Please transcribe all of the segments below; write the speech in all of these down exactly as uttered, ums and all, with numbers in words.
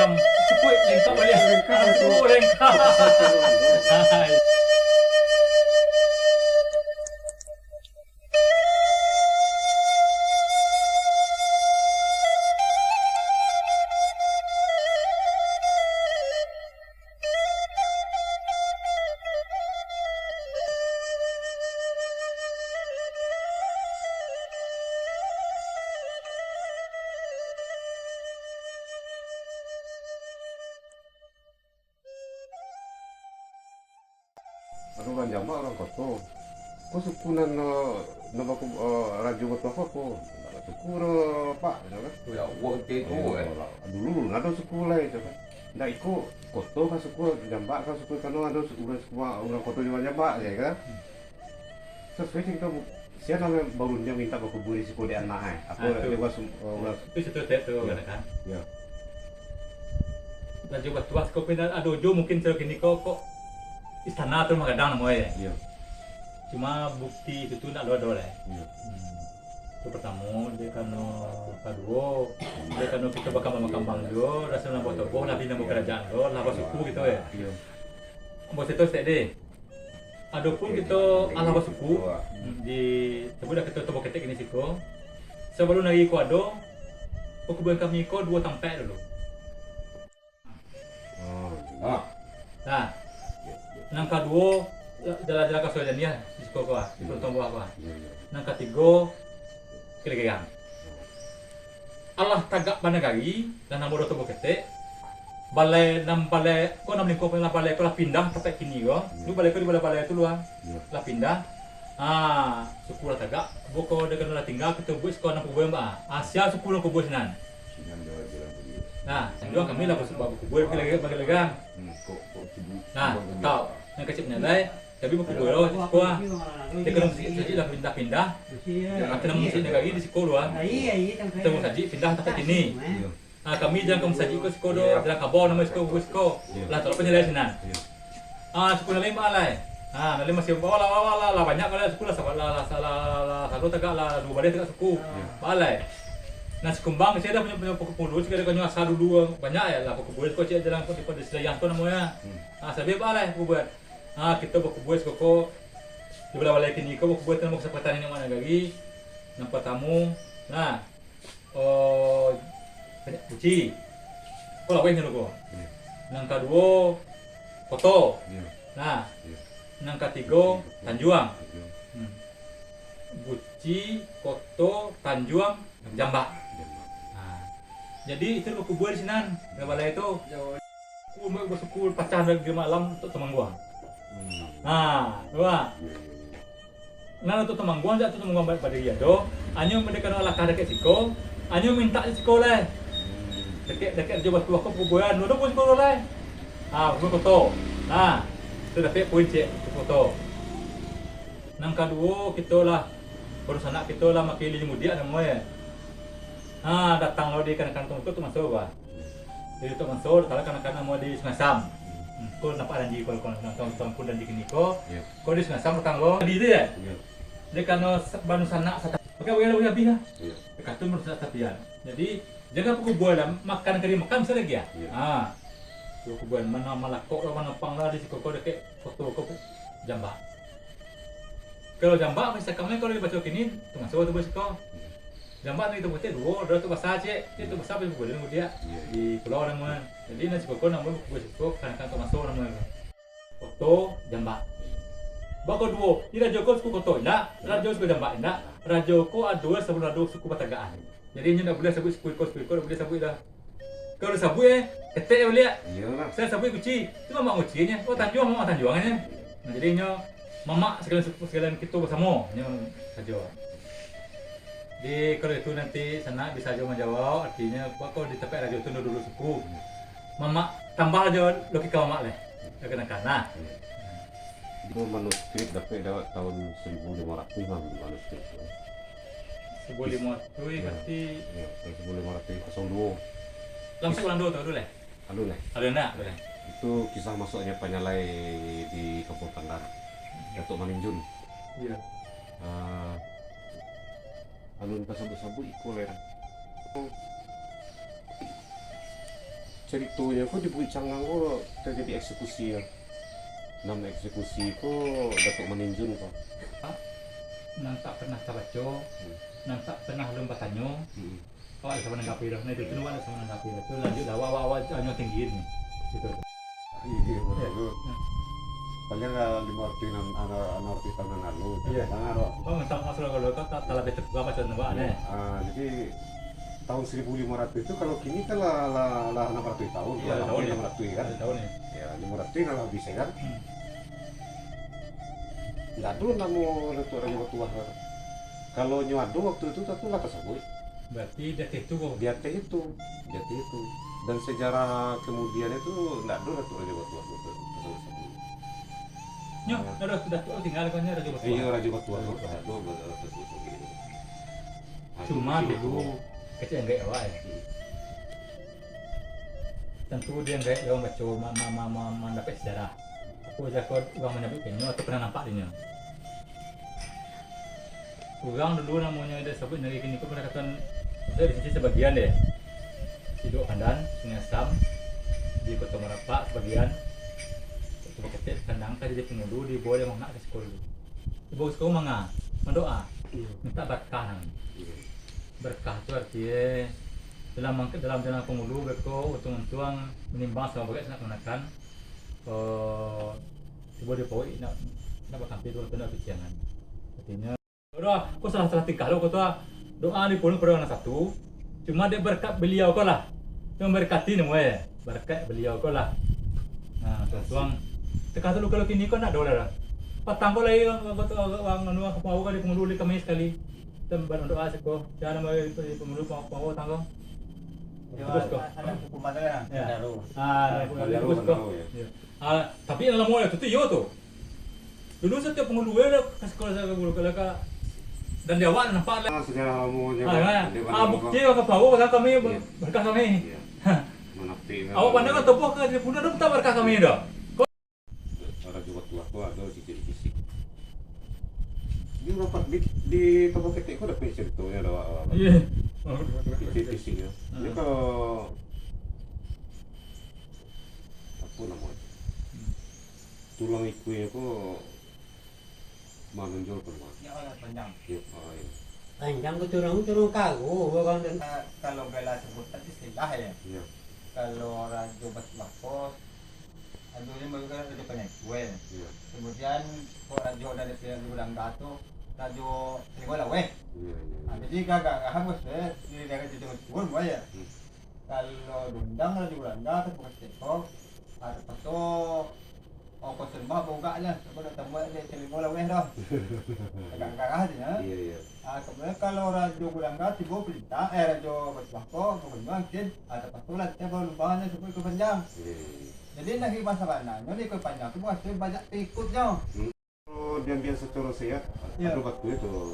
Cukuik lengkap baliak. Lengkap. Oh, lengkap. Ado urang jambak, urang koto. Ko suku nan, eh, nan baku, eh, rajo batuah ko, ko? Ndak ado suku doh, Pak, gitu kan. Ya, wah, itu, eh. Dulu, dulu ado suku lai, gitu kan. Ndak iko koto ka suku, jambak ka suku, karano ado su-, urang suku, urang koto juo jambak, ya kan. Sasuai cerito, sia nan barundiang mintak bakubua di siko dek anak, eh. Apo, ah, tu. Dek urang sum-, eh, urang. Tu cerito tu, ya, kan? Ya. Rajo batuah siko pindah ado jo mungkin siko kini ko, kok istana tu rumah gadang namo e. Iyo. Cuma bukti itu tu ndak ado-ado lai. Iyo. Hmm. Itu partamo, dek karano kaduo, dek karano kito bakambang-bakambang juo, raso nambah toboh, lah pindah karajaan juo, lah basuku kito, ya. Iyo. Ambo cerito saketek deh. Adopun kito alah basuku, di, sabuiklah kito Toboh Ketek kini siko. Sabalun nagari ko ado, pakuburan kami ko duo tampek dulu. Oh, ah. Nah, nan kaduo, jalan-jalan ka Surajaniah di siko ko, ah, di Pulau Tomboah ko, ah. Nan katigo, Kelegerang. Alah tagak banagari, lah namo Toboh Ketek. Balai, nan balai, ko nan lingkuang lah balai ko lah pindah tampek kini ko. Iyo. Dulu balai ko di balai-balai tu lu, ah. Iyo. Lah pindah. Ah, suku lah tagak. Boko dek karano lah tingga, kito buek siko nan kubua, ah. Asia suku nan kubua sinan. Sinan jauah jalan budi. Nah, juo kami lah basu-, bakubua bagi lagi, bagi lagi. Hmm, kok, kok tubuh. Nah, tau. Nan kecek nilai, tapi bakubua lo, siko ah. Dek karano musik sajik lah pindah-pindah. Lah karano musik nagari di siko lu, ah. Kito musajik pindah tampek kini. Iyo. Ah, kami jalan ka musajik ko siko do, jalan kabau namo siko, siko. Iyo. Lah, tolok panyalai sinan. Iyo. Ah, suku nan lain baa lai? Ah, nan lain masih bawah lah, bawah lah, lah banyak kalau suku lah, sabab lah, lah, lah, lah, lah, sado tagak lah, duo baleh tagak suku. Iyo. Baa lai? Nah, si Kumbang, sia ado punyo, punyo pangulu, sia ado kanyo asa dulu, banyak ya lah, pakubua siko cek jalan ko di, di Silayang tu namonyo. Hmm. Ah, sabab baa lai pakubua? Ah, kito bakubua siko ko, di balai-balai kini ko bakubua tu namo kasapatan niniak moyang nagari. Nan partamo, nah, Oh, Buci. Ko laweh dulu ko. Iyo. Nan kaduo, Koto. Iyo. Nah. Iyo. Nan katigo, Buci, Koto, Tanjuang. Tanjuang. Hmm. Buci, Koto, Tanjuang, Jambak. Jambak. Nah. Jadi, itu bakubua di sinan, di balai tu. Yo. Ku, basuku pacah dari malam untuak Tumangguang. Hmm. Nah, tu lah. Iyo, iyo, iyo. Nan untuak Tumangguang, jak tu Tumangguang ba-, badiri ado. Anyo mandekano alangkah dakek siko, anyo mintak di siko lai. Hmm. Dakek, dakek jo batuah ko pakuburan, ado pun siko lai. Ha, pun koto. Nah, tu dapek poin ciek, tu koto. Nan kaduo, kito lah, barusanak kito lah makili mudiak namo e. Ha, datang lo di kanak-kanak tu, tu maso, bah. Jadi, Tok Mansur, taruah kanak-kanak mau di Sungai Asam. Hmm, ko nampak janji ko, ko, ko, ko, ko janji kini ko. Iyo. Ko di Sungai Asam datang ko. Tadi tu, ya? Iyo. Dia kano sa-, banu sanak sata-, pakai wayang lebih habis lah. Iyo. Katun banu sanak satapian. Jadi, jangan pakubua lah, makan kari makan bisa lagi ya? Iyo. Ha. Pakubua, mano malakok lah, mano pang lah, di siko ko dakek koto ko Jambak. Kalau Jambak, masih cakam ni, kalau dibaco kini, Tok Mansur tu basiko. Iyo. Jambak tu itu putih duo, ado tu basa ciek, itu basa pun buliah mudiak. Iyo. Di pulau namo. Jadi, nan siko ko namo, buku siko, kanak-kanak Tok Mansur namo. Koto Jambak. Bako duo, di rajo ko suku Koto, indak? Rajo suku Jambak, indak? Rajo ko ado sabalun ado suku Batagaan. Jadi, inyo ndak buliah sabuik suku iko, suku iko ndak buliah sabuik doh. Kalau disabuik, eh, ketek baliak. Iyolah. Saya sabuik Guci, itu mamak Guci nyo. Oh, Tanjuang, mamak Tanjuang nyo. Nah, jadi inyo mamak sakalian suku, sakalian kito basamo, nyo sajo. Jadi, kalau itu nanti sanak bisa jo manjawab, artinyo, kok di tampek rajo tu dulu suku. Mamak, tambah jo logika mamak leh. Logika nak, nah. Itu manuskrip dapek dek awak tahun seribu lima ratus lah, manuskrip tu. Seribu lima ratus, iyo, berarti. Iyo, tahun seribu lima ratus kosong dua. Langsung Belanda tu dulu leh? Anu leh. Anu nak, anu leh. Itu kisah masuknya panyalai di Kampung Tandar, Datuk Maninjun. Iyo. Ah, anu entah sabut-sabut iko leh. Caritonyo ko di Bukik Canggang ko tajadi eksekusi, yo. Nan eksekusi ko Datuak Maninjun ko. Nan tak pernah tabaco, Hmm. nan tak pernah alun batanyo, Hmm. awak samo nanggapi doh. Nah, itu tu awak samo nanggapi doh. Tu lanjut lah, awak, awak, awak anyo tinggi ni. Gitu. Iyo, iyo, Iyo. betul. Nah. Paling lah limo ratuih nan, ano, ano ratuih tahun nan lalu. Iyo. Jangan, Wak. Oh, minta maaf lah kalau kau tak, tak lebih terbuka macam tu, Wak, Iyo. ni. Ah, jadi, tahun seribu lima ratus tu, kalau kini kan lah, lah, lah enam ratus tahun, Iyo, lah tahun ni. enam ratus kan. Ada tahun ni. Ya, lima ratus kan lah habis ya kan. Hmm. Ndak ado namo Datuak Rajo Batuah kan. Kalau nyo ado waktu itu, tantu lah tasabuik. Berarti di ateh tu ko? Di ateh itu, di ateh itu. Dan sejarah kemudian itu ndak ado Datuak Rajo Batuah tu, tu, tu, tu, tu. Nyo, Ah. Datuak, Datuak tinggal kan, Rajo Batuah? Iyo, Rajo Batuah tu, Rajo Batuah. Datuak Rajo Batuah tu. Ah, Cuma itu. dulu, kecek anggaik awak, eh. Hmm. Tantu di anggaik urang baco, ma-, ma-, ma-, ma-, mandapek sejarah. Apo jan ko urang manyabuikannyo atau pernah nampak dinyo. Urang dulu namonyo ado sabuik nagari kini ko pernah katon, maksudnyo di sisi sabagian deh. Di Luak Pandan, Sungai Asam, di Koto Marapak sabagian. Waktu baketek, Kandang tadi di Pangulu, dibawa dek mamamak ka siko dulu. Dibawa ka siko manga, mandoa, Iyo. mintak barakah namo. Iyo. Barakah tu artinyo, dalam mangke-, dalam jalan Pangulu beko, untuang-untuang manimbang samo bagak sanak kamanakan, eh, cubo dipauik nak, nak bakampia tu, nak piciangan. Artinyo, Udah, ko salah-salah tingkah lo, ko tu ah. Doa di pun pado nan satu. Cuma dek barakat baliau ko lah. Cuma barakati namo eh. Barakat baliau ko lah. Nah, tuang. Teka tu lo, kalau kini ko ndak ado lah. Patang ko lai urang, urang, urang, urang, anu, urang Kampung Awo ka di Pangulu di kami sakali. Kita banyak doa siko. Sia namo di Pangulu, Pangulu, Pangulu, tanggo. Yo, Terus ko. a-, anak suku mana ya? Ya. Bandaru. Ah, anak suku Bandaru, Bandaru ko. Bandaru, ya. Ya. Ah, tapi nan lamo yo tu, tu iyo tu. Dulu satiok Pangulu eh, lah, ka sikolah, ka guru, ka, ka, dan di awak nampak lah. Ah, sejarah lamonyo, Ah, kan? Dia Ah, bukti lah ka Pangulu, ka kami, Iya. berkah kami. Iya. Manapik, Awak kan? pandang kan toboh ka di punda tu, tak berkah kami dah. Rajo Batuah ko ado sisik-sisik. Di rapat di, di Toboh Ketek ko dapek caritonyo dah, awak. Iya. Sisik-sisiknyo. Hmm. Dia kalau, apo namonyo? Hmm. Tulang ikuinyo ko manonjol kalua. Ya, panjang. Ya, ah, ya. Panjang ko tulang, tulang kago, urang tu. Ah, kalau gala sebutan istilah, ya. Ya. Kalau Rajo Batuah ko, Rajo ni baru kan Rajo Panjang Ikue. Ya. Kemudian, kok Rajo dari Rajo Gulangga tu, Rajo Taligo Laweh. Ya, ya, ya. Ah, jadi gagah-gagahan bos, eh, di daerah Rajo Timur Timur, ya. Hmm. Kalau Dundang, Rajo Gulangga tu bukan Teko, ah, terpaksa ongkos rumah bogaknyo, sebab nak tamuak di Taligo Laweh tu. Gagah-gagah tu, ya. Iya, iya. Ah, kemudian kalau Rajo Gulangga tibo perintah, eh, Rajo Batuah ko, gubernur mungkin, ah, terpaksa lah, tibo lubangnyo sebab Ikue Panjang. Iya, iya, iya. Jadi, nak di masa bananyo, di Ikue Panjang tu berarti banyak pengikutnyo. Hmm. Kalau diambiak sacaro sehat, Ya. ado batua tu, Tuan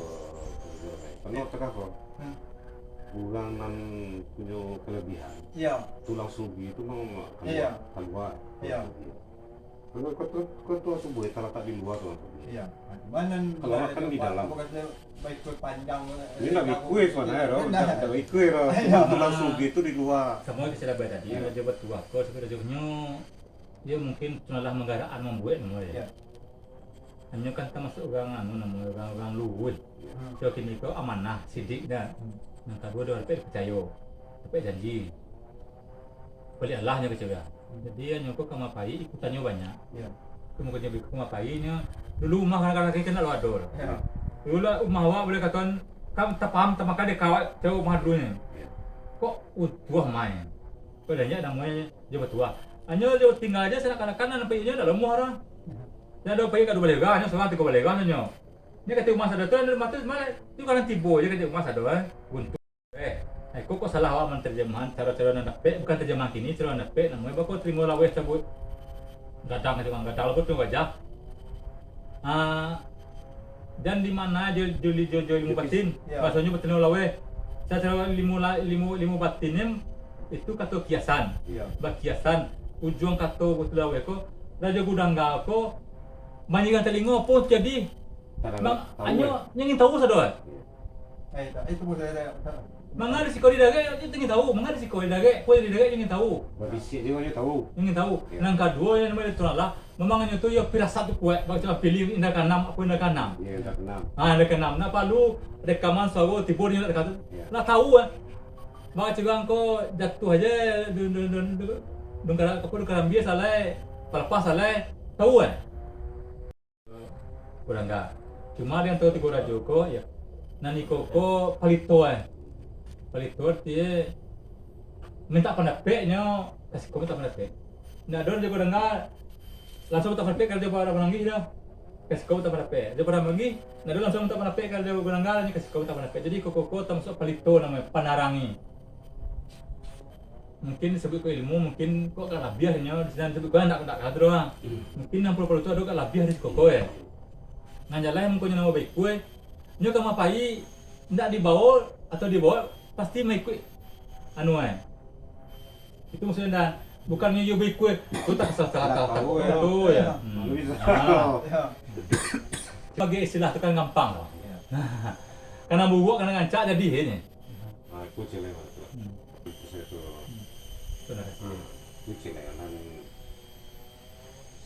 Guru. Penuh Ya. tengah ko. Hmm. Urang nan punyo kelebihan. Ya. Tulang sugi tu memang kalua, Ya. kalua Ya. tulang sugi. Kalau ko tu, ko tulang sugi talatak di lua tulang sugi. Ya. Cuman nan Kalau makan di dalam. Apa kata, baik Ikue Panjang, Ini eh, nak kamu ikut mana, Ro? Nah. Tak, tak ikut, Ro. Ya. Tulang sugi tu di lua. Samo kecek abah tadi, Ya. Rajo Batuah ko, sampai Rajo nyo Iyo mungkin sunalah manggarak-an mambuek namo, ya. Ya. Anyo kan tamasuak urang anu namo, urang, urang luruih. Ya. Hmm. Kini ko amanah, sidik dah. Hmm. Nan kaduo dah dapek dipacayo, dapek janji. Baliak alah nyo kecek urang. Hmm. Jadi anyo ko ka mapayi, ikutannyo banyak. Ya. Kemudian ikut ka mapayi nyo, dulu umah kadang-kadang kini kan ndak lo ado lah. Ya. Dulu lah umah awak boleh katokan, kan tapaham, tamakan dek awak, caro umah dulu nyo. Ya. Kok utuh main. Kok banyak namonyo Rajo Batuah. Anyo Rajo tingga aja sanak-kanakan nan paiknyo dak lamuah urang. Nan ado paik ka duo baleh urang, anyo surang tigo baleh urang nyo. Nyo kecek umah sado tu, ado mah tu, malah tu kan tibo je kecek umah sado, eh. Buntu. Eh, iko kok salah awak manterjemahan, caro-caro nan dapek, bukan terjemahan kini, caro nan dapek, namonyo bako Taligo Laweh sabuik. Gadang, gadang, gadang, lalu tu gajah. Ah, dan di mana jo, jo, jo, jo ilmu Jukis. batin, Ya. bahasonyo batino laweh. Sacaro ilmu la-, ilmu, ilmu batin ni, itu kato kiasan. Ya. Bakiasan, ujuang kato batino laweh ko, Rajo Gulangga ko, manyigang talingo, apo jadi? Tadanga, Bang, tahu, anyo, eh. nyo ingin tahu sado, eh. Ya. Eh, tak, itu pun saya ada, tak. Manga di siko di darek, inyo ingin tahu. Manga di siko di darek, kok di darek inyo ingin tahu. Babisiak juo inyo tahu. Ingin tahu. Yo. Nan kaduo, nan namonyo tu lah, memang inyo tu yo firasat tu kuaik, bak cuma pilih indak kaanam, apo indak kaanam. Yo, indak kaanam. Ah, indak kaanam. Ndak paralu rekaman suaro tibo di inyo ndak kato. Yo. Lah tahu, ah. Bak cuma ko jatuah aja, dun, dun, dun, dun, dun kara-, apo, dun karambia salah, palapah salah, tahu, ah. Urang ka. Cuma di antaro tigo rajo ko, yo, nan iko ko palito, eh. Palito artinyo mintak pandapeknyo, ka siko mintak pandapek. Ndak ado rajo ko danga, langsuang mintak pandapek ka rajo pa-, pamanggih doh. Ka siko mintak pandapek. Rajo pamanggih, ndak ado langsuang mintak pandapek ka rajo ko danga, ka siko mintak pandapek. Jadi, iko ko, ko tamasuak palito namonyo, panarangi. Mungkin disabuik ko ilmu, mungkin ko agak labiah inyo, di sinan disabuik ko indak, indak kalah tu doh. Hmm. Mungkin nan puluah-puluah tu ado agak labiah di siko ko, yo. Nan jaleh mungkonyo namo baikua, eh. Inyo ka mapai, indak dibawo atau dibawo, pasti maikuik anu, eh. Itu maksudnyo, dan bukannyo iyo baikua, eh. Tu tak salah, salah, salah, salah, salah, yo. Tu, yo. Hmm. Manusia. Ah. Yo. Sabagai istilah tu kan gampang lah. Yo. Karena buruak, karena rancak, jadi, eh, nyo. Ah, kucing lewat tu. Hmm. Itu saya tu. Hmm. Terima kasih. Ah, kucing lewat nan,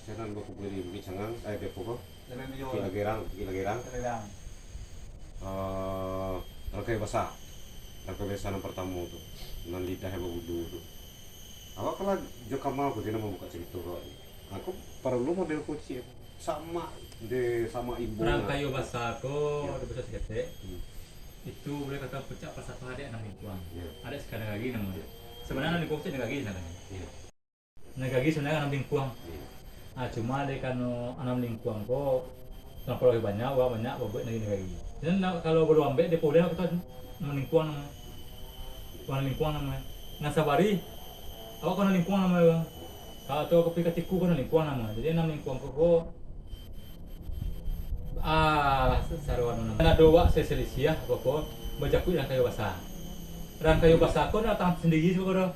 saya nan baku beli, beli cangang, eh, depo ko. Lebih mujur. Bukit Lagerang, Bukit Lagerang. Lagerang. Ah, Rangkai Basa. Rangkai Basa nan partamo tu. Nan lidah yang babulu tu. Awak kalau jo Kamal ko, dia nak mambuka cerita ko. Aku paralu model kucing. Sama, de, sama ibu. Rangkayo Basa ko, yo, dibaco saketek. Hmm. Itu buliah kato puncak falsafah adaik Anam Lingkuang. Yo. Adaik Sika Nagari namonyo. Yo. Sabananyo Anam Lingkuang tu nagari sabananyo. Yo. Nagari sabananyo Anam Lingkuang. Yo. Ah, cuma dek karano Anam Lingkuang ko, talampau banyak, urang banyak babuek nagari-nagari. Dan na-, kalau baru ambek, dek Polda kato Anam Lingkuang namonyo. Anam Lingkuang namonyo. Nan sabari, awak ko Anam Lingkuang namonyo. Kalau tu ka pai ka Tiku ko Anam Lingkuang namonyo. Jadi Anam Lingkuang ko, ko, ah, saro anu namonyo. Ado wak salisiah apo-apo, bajakuik Rangkayo Basa. Rangkayo Basa ko datang sandiri juo ko doh.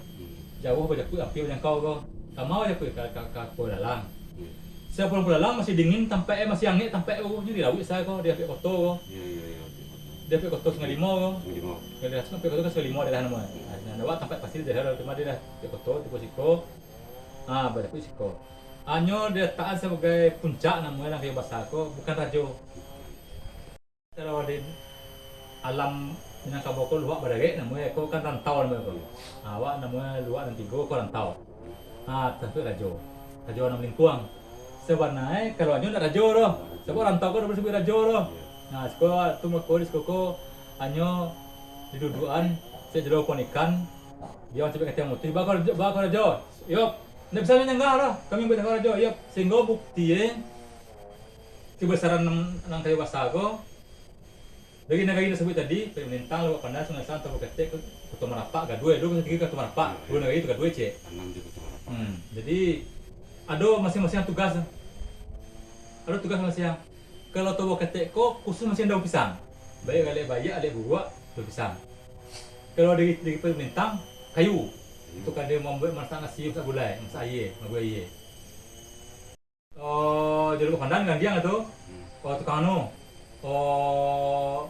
Jauah bajakuik, ampia bajangkau ko. Kama bajakuik ka, ka, ka Pulau Dalang. Sabalun Pulau Dalang masih dingin tampek, eh, masih angek tampek ko, di lauik sa ko, di ampia koto ko. Iyo, iyo, iyo, di koto. Di ampia koto Sungai Limo ko. Sungai Limo. Sungai Limo, ampia koto kan Sungai Limo daerah namonyo. Nah, awak tampek pasti daerah, cuma daerah ampia koto, tibo siko. Ah, barapo siko. Hanyo dilatakan sabagai puncak namonyo Rangkayo Basa ko, bukan rajo. Kalau di alam Minangkabau ko luak badarek namonyo, ko kan rantau namonyo ko. Ah, awak namonyo luak nan tigo ko rantau. Ah, tasuak rajo. Rajo Anam Lingkuang. Sabananyo kalau hanyo ndak rajo doh. Sabab rantau ko ndak buliah sabuik rajo doh. Nah, siko tu mako di siko ko hanyo diduduakan sejalo pohon ikan. Dia mancabik katiang mutuih, "Baa ko rajo, baa ko rajo?" "Iyo, ndak bisa nyanggah doh, kami buek rajo." Iyo, sehinggo bukti, eh, kebesaran Rangkayo Basa ko. Dari nagari nan sabuik tadi, Parik Malintang, Lubuak Pandan, Sungai Salam, Tampua Ketek, Koto Marapak, gaduah, dulu katigo Koto Marapak, duo nagari tu gaduah ciek. Anam di Koto Marapak. Hmm, jadi, ado masiang-masiang tugas. Ado tugas masiang. Kalau Tampua Ketek ko, khusus masiang daun pisang. Baiak alek baiak, alek buruak, daun pisang. Kalau dari, dari Parik Malintang, kayu. Kayu. Untuak ka dia mambuek masak nasi, masak gulai, masak aia, mabuek aia. Oh, jo Lubuak Pandan gandiang tu. Hmm. Oh, tukang anu. Oh,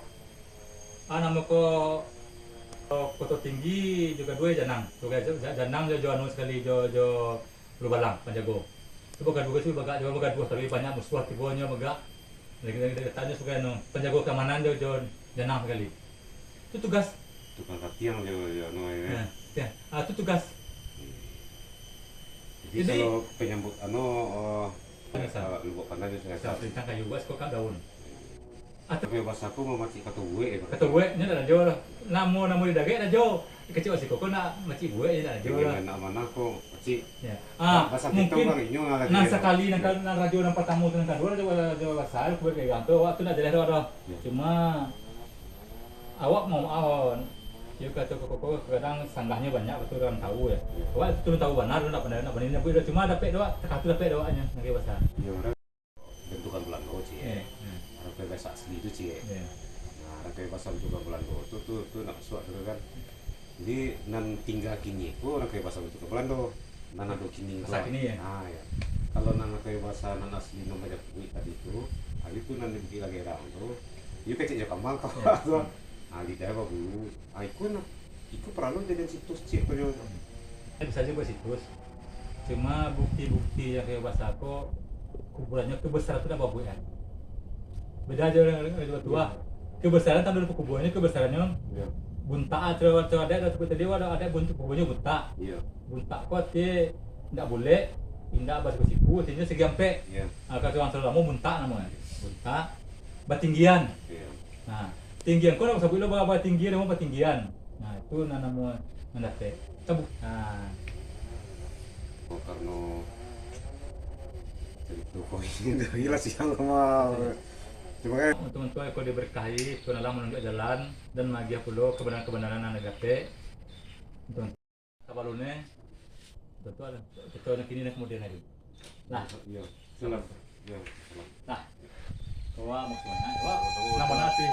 ah, namo ko, oh, Koto Tinggi jo gaduah Janang. Jo ga-, ja-, Janang jo, jo anu sakali, jo, jo Ulu Balang, panjago. Cubo gaduah, cubo bagak, cubo bagaduah, tapi banyak musuah tibo nyo bagak. Lagi, lagi, lagi, tanyo sabagai anu, panjago kaamanan jo, jo Janang sakali. Tu tugas. Tukang katiang jo, jo anu, eh. Nah, ya. Ah, tu tugas. Hmm. Jadi, jadi, kalau penyambut anu, eh, Sungai Salam. Eh, Lubuak Pandan jo Sungai Salam. Tentang kayu buek siko ka daun. Atau Rangkayo Basa ko mamacik kato buek, eh, Pak? Kato buek, nyo ndak rajo lah. Namo, namo di darek rajo. Kecek siko ko nak macik buek, nyo ndak rajo lah. Dengan nak manah ko macik. Ya. Ah, bahasa kita mungkin kan inyo lah nan kira. Sakali nan ka-, nan rajo nan partamo tu, nan kaduo rajo, rajo Basa, buek kayu tu, awak tu ndak jaleh doh, doh. Ya. Cuma awak mau maaf, yo kato ko, ko, ko, kadang sanggahnyo banyak, batua urang tahu, ya. Ya. Awak tu tahu bana, ndak pandai, ndak pandai nyabuik doh. Cuma dapek doh, takah tu dapek doh awaknyo, Rangkayo Basa. Ya, urang bentukan Balando, cik, ya. Ya, ya. Rangkayo Basa asli tu, cik, ya. Ya. Nah, Rangkayo Basa bentukan Balando tu, tu, tu nak masuak tu kan. Jadi, nan tingga kini ko Rangkayo Basa bentukan Balando. Nan ado kini tu. Masa kini, ya? Ah, ya. Kalau nan Rangkayo Basa nan asli nan bajakuik tadi tu, ah, itu nan di Bukik Lagerang tu. Iyo kecek jo Kamal ko. Ya. Tu. Ah, lidah babulu. Ah, iko nah. Iko paralu jadian situs ciek tu jo. Bisa juo buek situs. Cuma bukti-bukti yang kayo basa ko, kuburannyo kebesaran tu dak babuek kan. Beda jo urang, urang tua. Kebesaran tando dipakuburnyo, kebesaran nyo Yo. Buntak ah, tero tero adaik dah sebut tadi, ado adaik buntak, pokoknyo buntak. Yo. Buntak ko arti indak bulek, indak basiku-siku, artinyo segi ampek. Yo. Ah, kalau urang salamo buntak namonyo. Buntak. Batinggian. Yo. Nah, tinggian ko lah sabuik lo ba- batinggian, namo batinggian. Nah, itu nan namo nan dapek. Tabu. Nah, Oh, karena cerita ko ini dari lah siang mah. Cuma kan untuk mentua ko diberkahi, Tuhan Allah menunjuk jalan dan magiah pulo kebenaran-kebenaran nan dapek. Untuk kabalune, tentu ada. Kita nak kini dan kemudian hari. Nah, Yo, salam. Yo, salam. Nah, kawa maksudnya, kawa nama nanti.